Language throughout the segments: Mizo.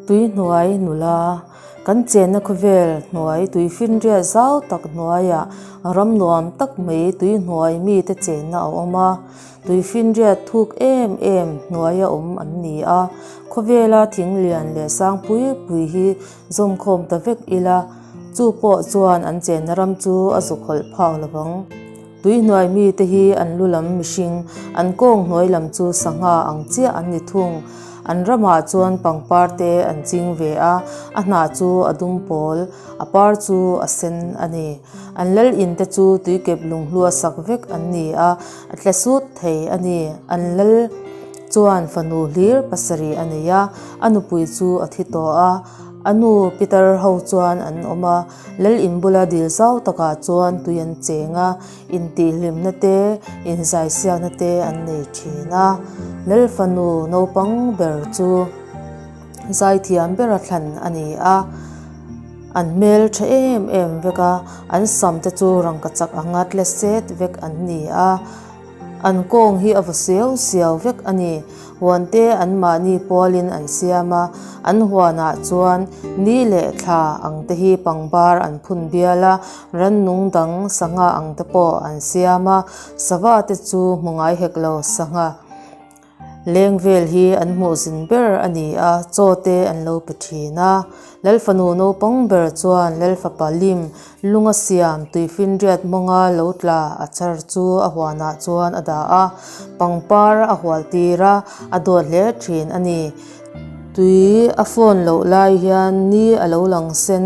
Tuihnuai nula, kan chenna khawvel hnuai tuifinriat zau tak hnuaiah ram nuam tak mai tuihnuai mite chenna a awm a. Tuifinriat thuk em em hnuaia awm an ni a. Khawvela thing lian leh sang pui pui hi zawmkhawm ta vek ila, chu pawh chuan an chenna ram chu a zuk hawlh phak lo vang. Tuihnuai mite hi an lu lam mihring, an kawng hnuai lam chu sangha ang chiah an ni thung. An ramah chuan pangpar te an ching ve a, a hnah chu a dum pawl, a par chu a sen a ni. An lal in te chu tuikep lunghlua sak vek an ni a, a tle sut thei a ni. An lal chuan fanu hlir pasarih a nei a, a nupui chu a thi tawh a, a nu pitar ho chuan an awm a. Lal in bula dil zau takah chuan tui an cheng a, intihhlimna te, inzaisiakna te an nei thin a. Lal fanu naupang ber chu zaithiam bera thlan a ni a, an hmel tha em em vek a, an sam te chu rangkachak anga tle set vek an ni a. An kawng hi a va siau siau vek a ni. Huan te an mahni pualin an siam a, an huanah chuan ni leh thla ang te hi pangbar an phun bial a, rannung dang sangha ang te pawh an siam a, sava te chu hmu ngai hek lo sangha leng vel hi an hmuh zin ber a ni a, chaw te an lo pe thin a. Lalfanu naupang ber chuan Lalfapa lim Lunga siam tuifinriat mawnga lo tla a char chu a huanah chuan a dah a, pangpar a hual tir a, a dawt hle thin a ni. Tui a fawn loh lai hian ni a lo lang sen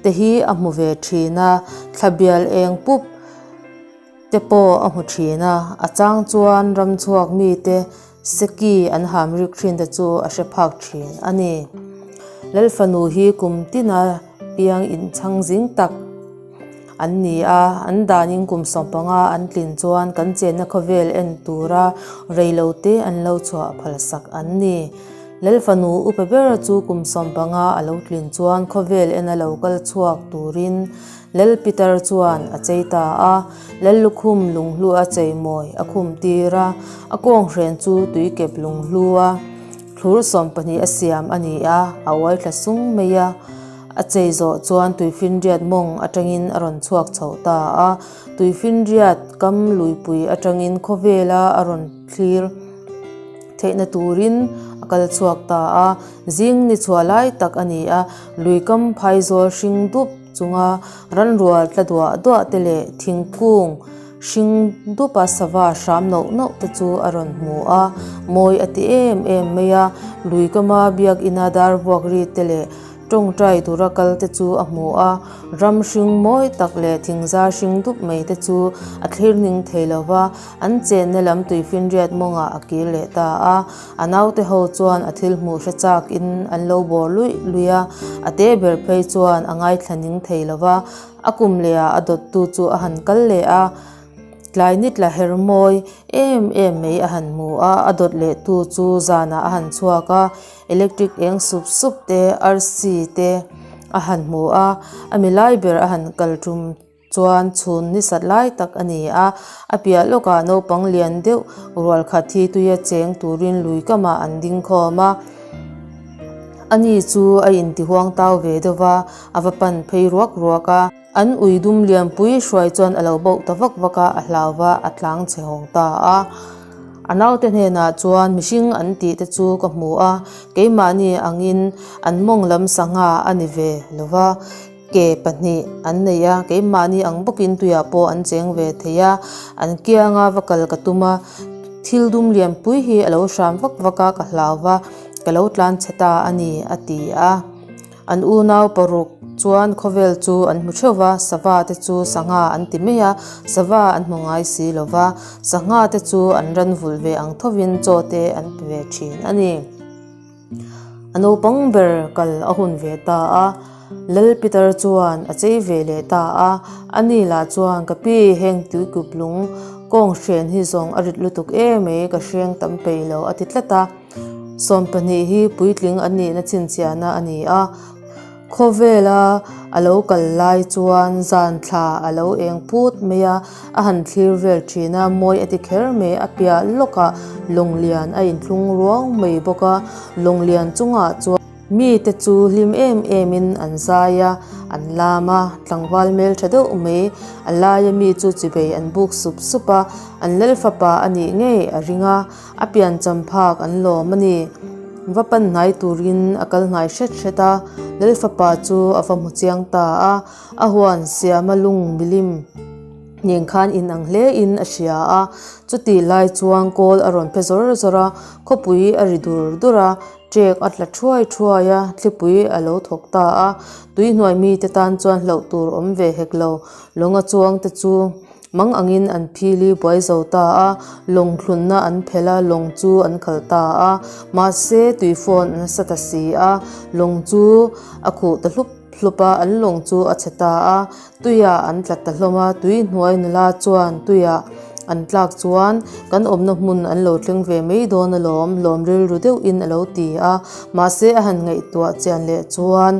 te hi a hmu ve thin a, thla bial eng pup te pawh a hmu thin a, a chang chuan ramchhuak mite Seki an ham rik thin te chu a hre phak thin a ni. Lalfanu hi kum tina piang inchhang zing tak an ni a, an danin kum 15 an tlin chuan kan chenna khawvel en tura reilote an lo chhuah phalsak an ni. Lalfanu upa ber chu kum 15 a lo tlin chuan khawvel ena lo kal chhuak turin Lal Peter chuan a chei ta a, Lal lukhum lunghlu a chei mawi a khum tir a, a kawnghren chu tuikep lunghlu a thlur 12 a siam a ni a, a uai thla sung mai a. A chei zawh chuan tuifinriat mawng atangin a rawn chhuak chho ta a, tuifinriat kam luipui atangin khawvela a rawn thlir theihna turin a kal chhuak ta a. Zing ni chhuah lai tak a ni a, luikam phaizawl hring dup chunga ranrual tla duah duah te leh thingkung hring dupa sava hram nauh nauh te chu a rawn hmu a, mawi a ti em em mai a, lui kama biakina dar vuak ri te leh tawngtai tura kal te chu a hmu a, ram hring mawi tak leh thingzar hring dup mai te chu a thlir ning thei lo va, an chenna lam tuifinriat mawngah a kir leh ta a. A naute ho chuan a thil hmuh hre chak in an lo bawr luih luih a, a te ber phei chuan a ngaithla ning thei lo va, a kum leh ah a dawttu chu a han kal leh a, tlai ni tla her mawi em em mai a han hmu a, a dawt leh tu chu zanah a han chhuak a, electric eng sup sup te, arsi te a han hmu a, a milai ber a han kal tum. Chuan chhun ni sat lai tak a ni a, a piah lawkah naupang lian deuh rual khat hi tuia cheng turin lui kamah an ding khawm a. Ani chu a inti huang tau ve deuh va, a va pan phei ruak ruak a. An ui dum lianpui hruai chuan a lo bauh ta vak vak a, a hlau va, a tlang chhe hawng ta a. A naute hnenah chuan mihring an tih te chu ka hmu a, keimahni angin an mawng lam sangha a ni ve lo va. Ke pahnih an nei a, keimahni ang bawkin tuiah pawh an cheng ve thei a, an kianga va kal ka tum a, thil dum lianpui hi a lo hram vak vak a, ka hlau va, ka lo tlan chhe ta a ni, a ti a. An unau paruk chuan khawvel chu an hmu theuh va, sava te chu sangha an ti mai a, sava an hmu ngai si lo va, sangha te chu an ran vulh ve ang thovin chaw te an pe ve thin a ni. A naupang ber kal a hun ve ta a, Lal Peter chuan a chei ve leh ta a, ani lah chuan ka pi heng tuikup lung kawng hren hi zawng a rit lutuk emai ka hreng tam peih lo a ti tlat a, 12 hi puitling an nihna chhinchhiahna a ni a. Khawvela a lo kal lai chuan zan thla a lo eng phut mai a, a han thlir vel thin a, mawi a ti kher mai, a piah lawkah lawng lian a inthlung ruau mai bawk a, lawng lian chungah chuan. Mite chu hlim em emin an zai a, an lam a, tlangval hmeltha deuh mai a laia mi chu chibei an buk sup sup a, an lalfapa a nih ngei a ring a, a piancham phak an lawm a ni. Va pan hnai turin a kal hnai hret hret a, lalfapa chu a va hmu chiang ta a, a huan siama lung milim nen khan inang hle in a hria a, chutih lai chuan kawl a rawn phe zawr zawr a, khawpui a ri dur dur a, Ṭek a tla thuai thuai a, thlipui a lo thawk ta a. Tuihnuai mite tan chuan hlauh tur awm ve hek lo. Lawnga chuangte chu mang angin an phili buai zo ta a, lawng thlunna an phelh a, lawng chu an khalh ta a. Mahse, tuifawn a nasa ta si a, lawng chu a khuh ta hlup hlup a, an lawng chu a chhe ta a. Tuiah an tla ta hlawm a, tuihnuai nula chuan tuiah an tlak chuan kan awmna hmun an lo thleng ve mai dawn alawm, lawm rilru deuhin a lo ti a. Mahse a han ngaihtuah chian leh chuan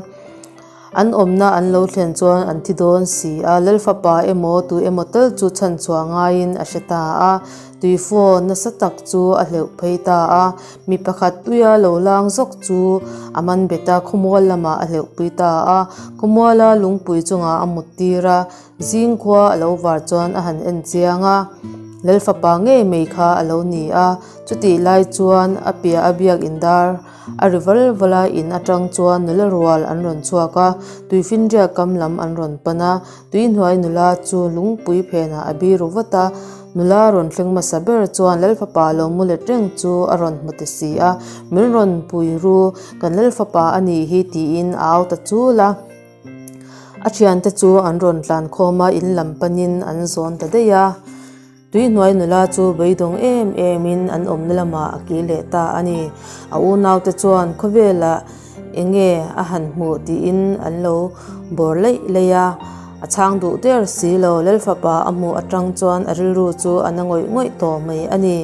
an awmna an lo thlen chuan an thi dawn si a, Lalfapa emaw tu emaw tal chu chhanchhuah ngaiin a hre ta a. Tuifawn nasa tak chu a hleuh phei ta a, mi pakhat tuia lo lang zawk chu a man bet a, khawmual lamah a hleuh pui ta a. Khawmuala lungpui chungah a mut tir a, zing khua a lo var chuan a han en chiang a, Lalfapa ngei mai kha a lo ni a, chutih lai chuan a piah a biak indar a ri val val a, in atang chuan nula rual an rawn chhuak a, tuifinriat kam lam an rawn pan a. Tuihnuai nula chu lungpui phenah a biru vat a, nula rawn thleng hmasa ber chuan Lalfapa lo mu let reng chu a rawn hmu ta si a, Min rawn pui ru, kan Lalfapa a nih hi tiin a au ta chul a. A thiante chu an rawn tlan khawm a, in lam panin an zawn ta daih a. Tuihnuai nula chu beidawng em emin an awmna lamah a kir leh ta a ni. A unaute chuan khawvelah eng nge a han hmuh tiin an lo bawr laih laih a, a chhang duh der si lo. Lalfapa a hmuh atang chuan a rilru chu a na ngawih ngawih tawh mai a ni.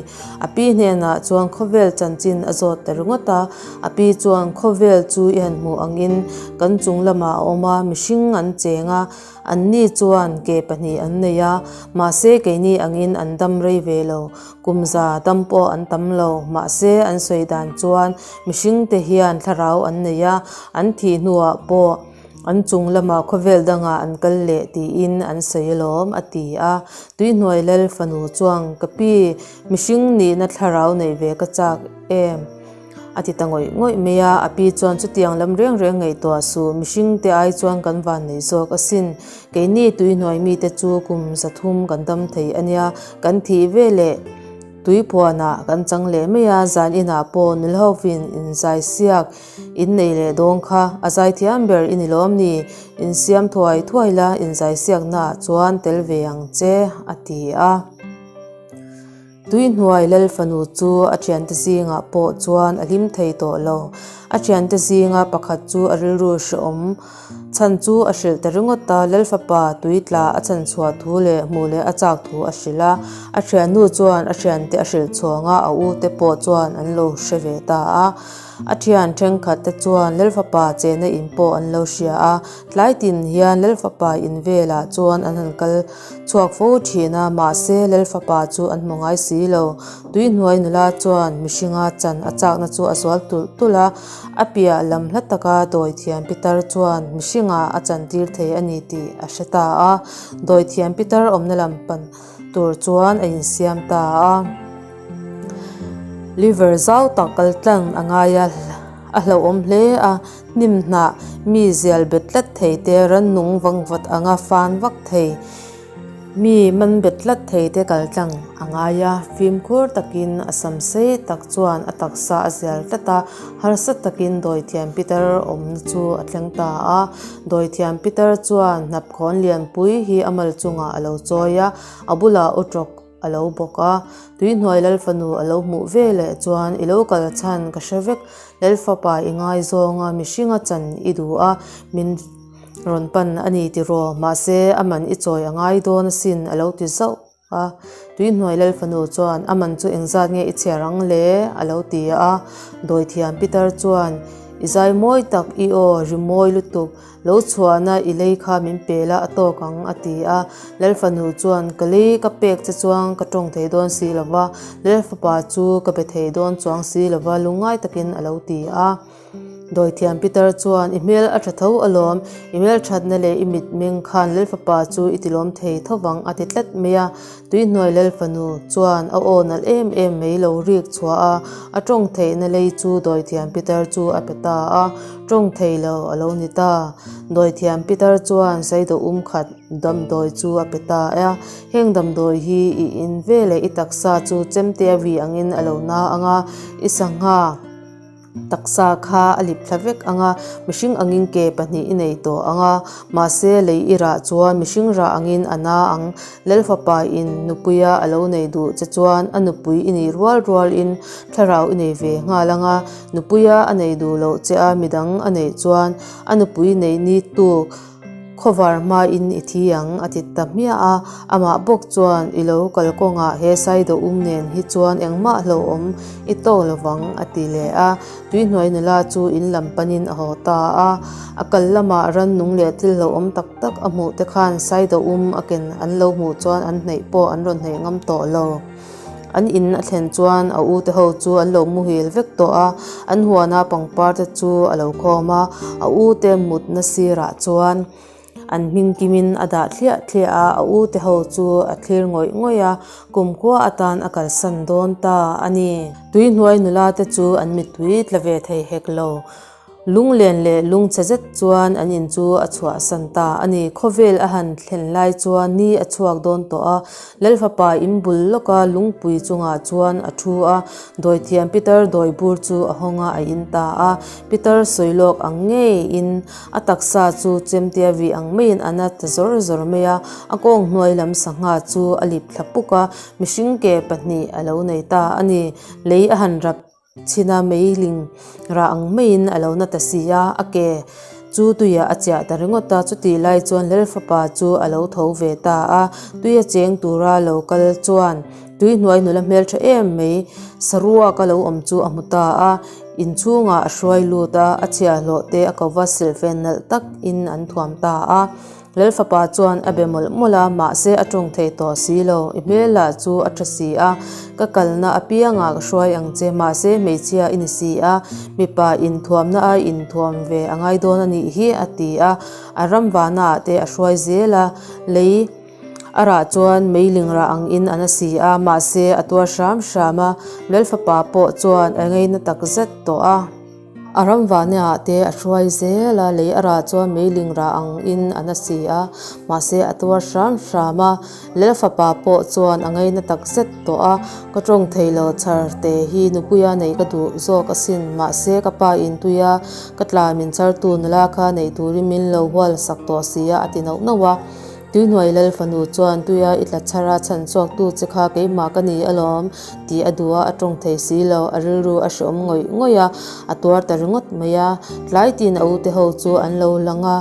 A pi hnenah chuan khawvel chanchin a zawt ta ringawt a, a pi chuan khawvel chu i han hmuh angin kan chung lamah a awm a, mihring an cheng a, Anni chuan ke pahnih an nei a, mahse keini angin an dam rei ve lo. Kum za dam pawh an tam lo. Mahse an sawi dan chuan mihringte hian thlarau an nei a, an thih hnuah pawh an chung lamah khawvel dangah an kal leh tiin an sawi alawm, a ti a. Tuihnuai Lal fanu chuan, Ka pi, mihring nihna thlarau neih ve ka chak em? A ti ta ngawih ngawih mai a, a pi chuan chutiang lam reng reng ngaihtuah suh, mihring te ai chuan kan van nei zawk asin. Keini tuihnuai mite chu kum zathum kan dam thei a nia, kan thih ve leh tuiphuanah kan chang leh mai a, zan inah pawh nulhovin inzaisiak in nei leh dawn kha, a zaithiam ber i ni lawm ni, insiam thuai thuai la, inzaisiaknaah chuan tel ve ang che, a ti a. Tuihnuai Lal fanu chu a thiante zingah pawh chuan a hlim thei tawh lo. A thiante zinga pakhat chu a rilru hrehawm chhan chu a hrilh ta ringawt a, Lal fapa tui tla a chhan chhuah thu leh hmuh leh a chak thu a hrilh a. A thiannu chuan a thiante a hrilh chhuang a, a ute pawh chuan an lo hre ve ta a. A thian thenkhat te chuan Lal fapa chehna in pawh an lo hria a, tlai tin hian Lal fapa in velah chuan an han kal Chhuak fo thin a, mahse Lal fapa chu an hmu ngai si lo. Tuihnuai nula chuan mihringa chan a chakna chu a zual tulh tulh a, a piah lam hla taka dawithiam pitar chuan mihringa a chantir thei a ni tih a hre ta a, dawithiam pitar awmna lam pan tur chuan a insiam ta a. Liver zau tak kal tlang a ngai a, a hlauhawm hle a. Hnim hnah, mi zial bet tlat thei te, rannung vangvat anga fan vak thei, mi man bet tlat thei te kal tlang a ngai a. Fimkhur takin a sam sei tak chuan a taksa a zial tlat a, harsa takin dawithiam Peter awmna chu a thleng ta a. Dawithiam Peter chuan hnapkhawn lianpui hi a mal chungah a lo chawi a, a bulah utrawk a lo bawk a, tuihnuai Lalfanu a lo hmuh ve leh chuan i lo kal chhan ka hre vek, Lalfapa i ngaizawng a, mihringa chan i duh a, min rawn pan a ni tiraw, mahse a man i chawi a ngai dawn asin a lo ti zauh a, tuihnuai Lalfanu chuan a man chu engzat nge i chhiar ang le a lo ti a, dawithiam Pitar chuan i zai mawi tak i aw ri mawi lutuk Lo chhuahna i lei kha min pe la a tawk ang a ti a. Lalfanu chuan ka lei ka pek che chuan ka tawng thei dawn si lo va, Lalfapa chu ka be thei dawn chuang si lo va lungngai takin a lo ti a. Dawithiam Pitar chuan, I hmel a tha tho alawm, i hmel thatna leh i mitmeng khan Lalfapa chu i tilawm thei tho vang a ti tlat mai a. Tuihnuai Lalfanu chuan a aw nalh em em mai lo rik chhuah a, a tawng theihna lei chu Dawithiam Pitar chu a pe ta a, tawng thei lo a lo ni ta. Dawithiam Pitar chuan Saidaw um khat damdawi chu a pe ta a, Heng damdawi hi i in veleh i taksa chu chemte a vi angin a lo na ang a, i sangha. Taksa kha a lip thla vek ang a, mihring angin ke pahnih i nei tawh ang a, mahse lei i rah chuan mihring rah angin a na ang. Lalfapa in nupuia a lo nei duh che chuan a nupui i nih rual rualin thlarau i nei ve nghal ang a, nupuia a nei duh loh che a midang a neih chuan a nupui neih ni tuk Khawvar hmain i thi ang a ti ta hmiah a, amah bawk chuan i lo kalkawngah he Saidaw um nen hi chuan engmah hlauhawm i tawk lovang a ti leh a, tuihnuai nula chu in lam panin a haw ta a, a kal lamah rannung leh thil hlauhawm tak tak a hmuh te khan Saidaw um a ken an lo hmuh chuan an hnaih pawh an rawn hnaih ngam tawh lo. An in a thlen chuan a ute ho chu an lo muhil vek tawh a, an huana pangpar te chu a lo khawm a, a ute mutna sirah chuan an hming kimin a dah thliah thliah a, a ute ho chu a thlir ngawih ngawih a, kumkhua atan a kalsan dawn ta a ni. Tuihnuai nula te chu an mittui tla ve thei hek lo. Lunglen leh lungchhe zet chuan an in chu a chhuahsan ta a ni. Khawvel a han thlen lai chuan ni a chhuak dawn tawh a, Lalfapa in bul lawka lungpui chungah chuan a thu a, dawithiam Peter dawi bur chu a hawng a, a in ta a. Peter sawi lawk ang ngeiin a taksa chu chemtia vih ang maiin a na ta zawr zawr mai a, a kawng hnuai lam sangha chu a lip thla puk a, mihring ke pahnih a lo nei ta a ni. Lei a han rap Chhina meiling rah ang maiin a lo na ta si a, a ke chu tuiah a chiah ta ringawt a, chutih lai chuan Lalfapa chu a lo tho ve ta a, tuia cheng tura lo kal chuan tui hnuai nula hmeltha em mai saruak a lo awm chu a hmu ta a, inchhungah a hruai lut a, a chhiahhlawh te a ko va silhfen nalh tak in an thuam ta a. Lalfapa chuan a be mawlh mawlh a, mahse a tawng thei tawh si lo. I hmel lah chu a tha si a, ka kalna apiangah ka hruai ang che, mahse hmeichhia i ni si a, mipa inthuamna a inthuam ve a ngai dawn a nih hi, a ti a. A ram vahnaah te a hruai zel a, lei a rah chuan meiling rah angin a na si a, mahse a tuar hram hram a, Lalfapa pawh chuan a ngaina takzet tawh a. A ram vahneah te a hruai zel a, lei a rah chuan meiling rah ang in a na si a, mahse a tuar hram hram a, Lel fapa pawh chuan a ngaina tak zet tawh a, ka tawng thei lo chhar te hi nupuia neih ka duh zawk asin, mahse ka pa in tuia ka tla min chhartu nula kha neih turin min lo hual sak tawh si a a ti nauh nauh a. Tuihnuai Lal fanu chuan tuia i tla chhar a chhan chhuaktu che kha keimah ka ni alawm tih a duh a, a tawng thei si lo, a rilru a hreawm ngawih ngawih a, a tuar ta ringawt mai a. Tlai tin a ute ho chu an lo lang a,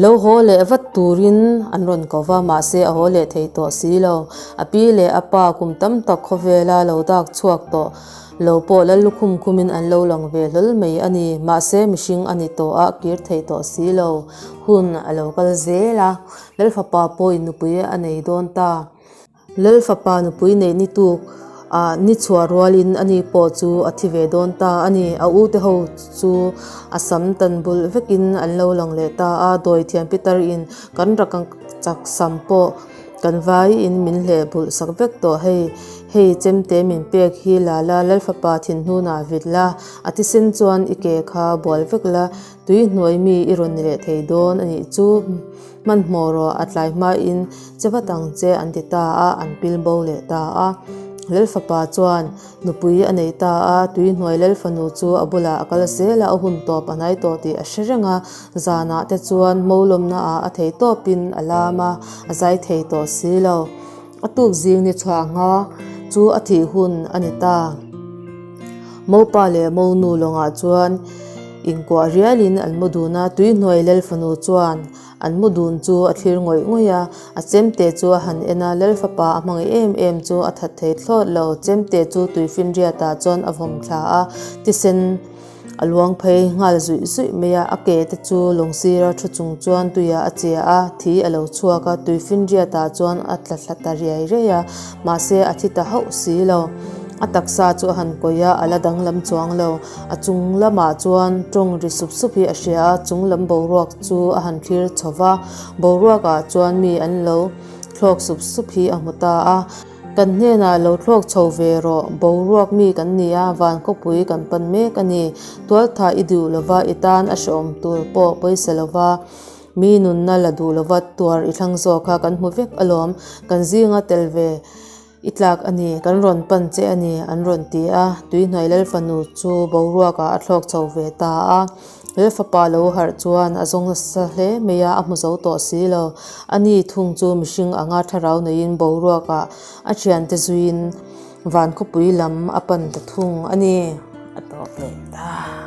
lo haw leh vat turin an rawn ko va, mahse a haw leh thei tawh si lo. A pi leh a pa kum tam tak khawvela lo dak chhuak tawh lo pawh lal lukhum khumin an lo lang ve hlawl mai a ni, mahse mihring a ni tawh a, kir thei tawh si lo. Hun a lo kal zel a, Lalfapa pawhin nupui a nei dawn ta. Lalfapa nupui neih ni tuk ah ni chhuah rualin ani pawh chu a thi ve dawn ta a ni. A ute ho chu a sam tan bulh vekin an lo lang leh ta a, Dawithiam Peter in kan rakchak sam pawh kan vaiin min hleh bulh sak vek tawh hei. Hei chemte min pek hi la la, Lalfapa thinhnunah vit la, a thisen chuan i ke kha bual vek la, Tui hnuai mi i rawn ni leh thei dawn a nih chu, hmanhmawh rawh a tlai hmain che vat ang che an ti ta a, an pil bo leh ta a. Lalfapa chuan nupui a nei ta a, tui hnuai Lalfanu chu a bulah a kal zel a, a hun tawp a hnai tawh tih a hre reng a, zanah te chuan molawmna ah a thei tawpin a lam a, a zai thei tawh si lo. A tuk zing ni chhuah ngha chu a thih hun a ni ta. Mopa leh Monu lawngah chuan inkuah rialin an mu dun a, Tuihnuai Lalfanu chuan an mu dun chu a thlir ngawih ngawih a, a chemte chu a han en a, Lalfapa a hmangaih em em chu a that thei thlawt lo, chemte chu tuifinriatah chuan a vawm thla a, thisen A luang phei nghal zuih zuih mai a, a ke te chu lawng sira thu chung chuan tuiah a che a, thi a lo chhuak a, tui finriatah chuan a tla thla ta riai riai a, mahse a thi ta hauh si lo. A taksa chu a han kawih a, a la danglam chuang lo. A chung lamah chuan tawng ri sup sup hi a hria a, chung lam boruak chu a han thlir chho va. Boruakah chuan mi an lo thlawk sup sup hi a hmu ta a. Kan hnenah lo thlawk chho ve rawh, boruak mi kan ni a, van khawpui kan pan mek a ni. Tualthah i duh lova, i tan a hrehawm tur pawh pawisa lova. Mi nunna la duh lova tuar i thlang zawk kha kan hmu vek alawm, kan zinga tel ve i tlak a ni, kan rawn pan che a ni an rawn ti a, tuihnuai Lalfanu chu boruakah a thlawk chho ve ta a, Lalfapa lo harh chuan a zawng nasa hle mai a, a hmu zo tawh si lo, a ni thung chu mihring anga thlarau neiin boruakah a thiante zuiin van khawpui lam a pan ta thung a ni, a tawp leh ta.